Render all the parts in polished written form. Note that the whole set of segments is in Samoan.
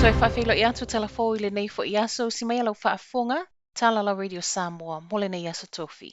Toe faafeiloai atu tala fou i lenei foi aso, usi mai a lau faafofoga, Tala La Radio Samoa mo lenei aso Tofi.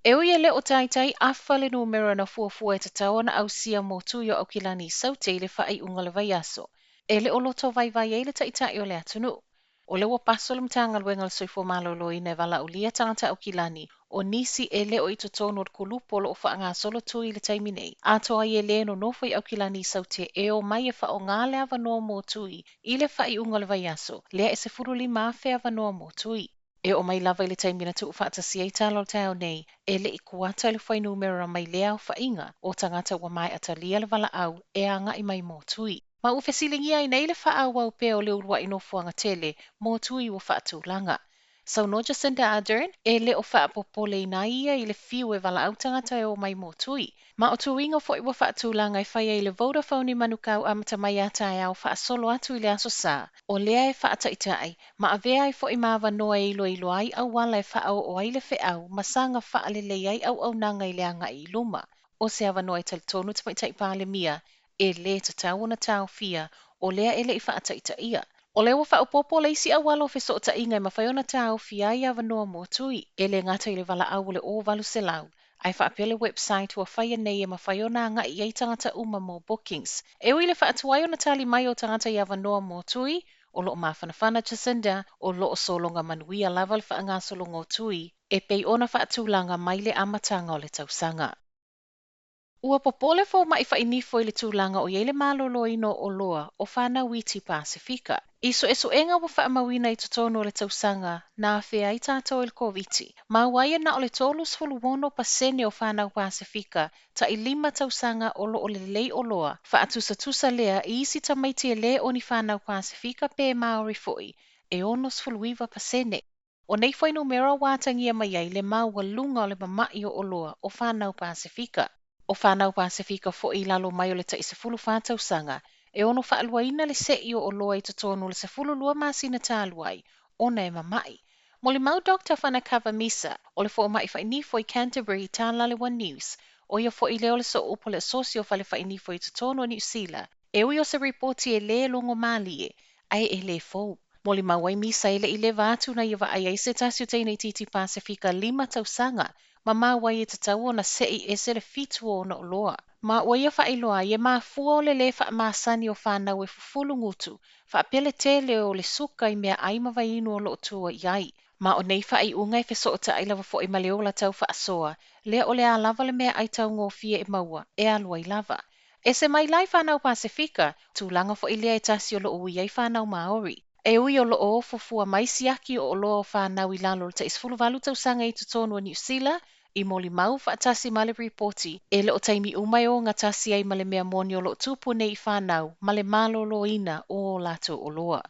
E ui e le o taitai afa le numera na fuafua e tatau ona ausia mo tui o Aukilani i Saute i le faaiuga o le vaiaso, e le o loto vaivai ai le Taitai o le atunuu. O lea ua paso le Matagaluega o le Soifua Maloloina e valaaulia tagata Aukilani o nisi e le o i totonu o le kulupu o lo o faagasolo tui i le taimi nei, atoa ai e le nonofo i Aukilani i Saute e omai e faaaoga le avanoa mo tui i le faaiuga o le vaiaso lea e 15,000 avanoa mo tui. E oo mai lava i le taimi na tuufaatasia ai tala o le taeao nei, e le i kuata i le fuainumera mai lea aofaiga o tagata ua maea talia le valaau e agai mai mo tui. Ma ua fesiligia ai nei le faaauau pea o le uluai nofoaga tele mo tui ua faatulaga. Saunoa Jacinda Ardern, e le o faapopoleina ai ia i le fiu e valaau tagata e omai mo tui. Ma o tuiga foi ua faatulaga e fai ai le Vodafone i Manukau amata mai a taeao faasolo atu i le Aso Sa, o lea e faataitai ma avea ai foi ma avanoa e iloilo ai auala e faaoo ai le feau ma saga faalelei ai auaunaga i le agai i luma. O se avanoa e talitonu Tamaitai Palemia e lē tatau ona taofia o lea e le i faataitaia. O lea ua faaopoopo le isi auala o fesootaiga e mafai ona taofia ai avanoa mo tui, e le gata i le valaau o le 0800, ae faapea le website ua faia nei e mafai ona agai i ai tagata uma mo bookings. E ui i le faatuai ona tali mai o tagata i avanoa mo tui, o lo o mafanafana Jacinda, o lo o sologa manuia lava le faagasologa o tui e pei ona faatulaga mai le amataga o le tausaga. Ua popole fomai fainifo i le tulaga o i ai le maloloina o oloa o fanau iti Pasefika. I suesuega ua faamauina i totonu o le tausaga na afea ai tatou i le Koviti, maua ai e na o le 36% o fanau Pasefika tai 5 tausaga o lo o lelei oloa, faatusatusa lea i isi tamaiti e lē o ni fanau Pasefika pe Māori foi, e 69%. O nei fuainumera ua atagia mai ai le maualuga o le mama'i o oloa o fanau Pasefika. O fanau Pasefika foi i lalo mai o le tai 14 tausaga, e ono faaluaina le se'i o oloa i totonu o le 12 masina talu ai ona e mama'i. Molimau Doctor Fanakava Misa, o le fomai fainifo i Canterbury i tala a le One News, ʻo ia foi lea o le sooupu o le Asosi o Fale Fainifo i totonu o Niu Sila, e ui o se ripoti e lē logo mālie, ae e lē fou. Molimau ai Misa e le i leva atu na ia vaai ai se tasi o teine itiiti Pasefika 5 tausaga ma maua ai e tatau ona seʻi ese le 7 o ona oloa. Ma ua ia faailoa ai e mafua o le lē faamasani o fanau e fufulu gutu faapea le tele o le suka i meaai ma vaiinu o lo o tua i ai. Ma o nei faaiuga e fesootai lava foi ma le ola tau faasoa, lea o le a lava le meaai taugofie e maua, e alu ai lava. Ese mai la i fanau Pasefika, tulaga foi lea e tasi o lo o ui ai fanau Māori. E ui o lo o fuafua mai siaki o oloa o fanau i lalo o le tai 18 tausaga i totonu o Niu Sila, i molimau faatasi ma le ripoti, e le o taimi uma e ogatasi ai ma le mea moni o lo o tupu nei i fanau ma le maloloina o o latou oloa.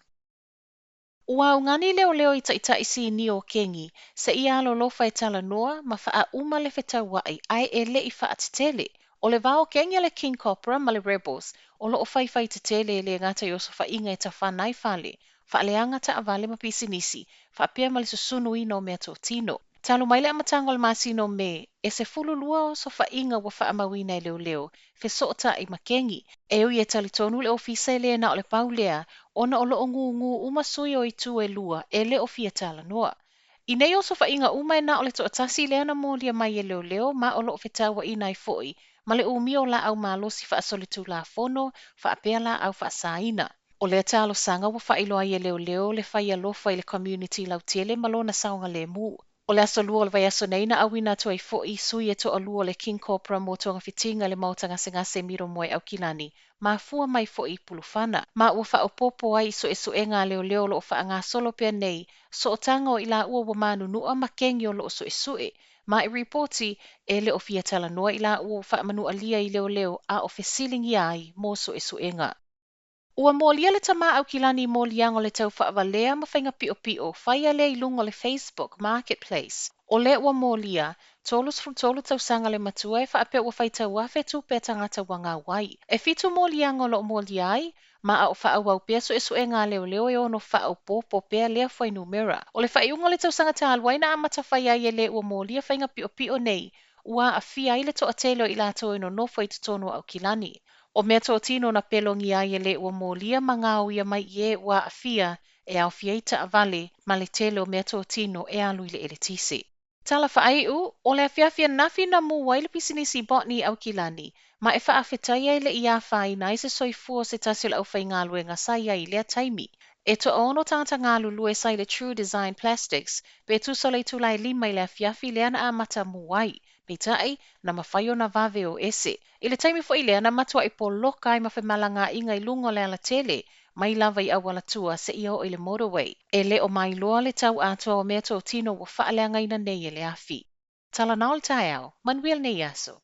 Ua augani leoleo i taitai sinia o Kengi seia alolofa e talanoa ma faauma le fetauai ae e le i faatetele. O le va o Kengi a le King Cobra ma le Rebels o lo o faifai tetele e le gata i osofaiga e tafana ai fale, faaleaga taavale ma pisinisi, faapea ma le susunuina o meatotino. Talu mai le amataga o le masina o Me, e 12 osofaiga ua faamauina e leoleo, fesootai ma Kengi. E ui e talitonu le ofisa e le na o le pau lea, ona o lo o gūgū uma sui o itu e lua e le o fia talanoa. I nei osofaiga uma e na o le toatasi lea na molia mai e leoleo ma o lo o fetauaina ai foi ma le umi o laau malosi faasolitulafono faapea laau faasaina. O lea talosaga ua faailoa ai e leoleo le fai alofa i le community lautele ma lona saogalemu. O le aso Lua o le vaiaso nei na auina atu ai foi sui e toalua o le King Cobra mo togafitiga i le Maota Gasegase Miromoe Aukilani, mafua mai foi i Pulufana, ma ua faaopoopo ai i suesuega a leoleo o lo o faagasolo pea nei sootaga o i laua ua manunua ma kengi o lo o suesue. Ma i ripoti, e le o fia talanoa i laua ua faamanualia i leoleo a o fesiligia ai mo suesuega. Ua molia le tama Aukilani i moliaga o le tau faavalea ma faiga piʻopiʻo faia lea i luga o le Facebook Marketplace. O lea ua molia, 33 tausaga le matua e faapea ua faitau afe tupe a tagata ua gau ai. E 7 moliaga o lo o molia ai, ma a o faaauau pea suesuega a leoleo e ono faaopoopo pea lea fuainumera. O le faaiuga o le tausaga talu ai na amata fai ai e le ua molia faiga piʻopiʻo nei, ua aafia ai le toatele o i latou e nonofo i totonu o Aukilani. O meatotino na pelogia ai e lē ua molia ma gaoia mai i ē ua aafia e aofia ai taavale ma le tele o meatotino e alu i le eletise. Tala faaiu, o le afiafi ananafi na mū ai le pisinisi Botany i Aukilani, ma e faafetaia e le i afaina ai se soifua o se tasi o le aufaigaluega sa i ai i lea taimi. E toaono tagata galulue sa i le True Design Plastics, pe tusa o le itula e 5 i le afiafi lea na amata mū ai. Peitai, na mafai ona vave o ese. I le taimi foi lea na matuai poloka ai ma femalagaaiga i luga o le alatele, mai lava i Aualatua seia oo i le motorway. E le o mailoa le tau atoa o meatotino ua faaleagaina nei e le afi. Talanoa o le taeao, manuia lenei aso.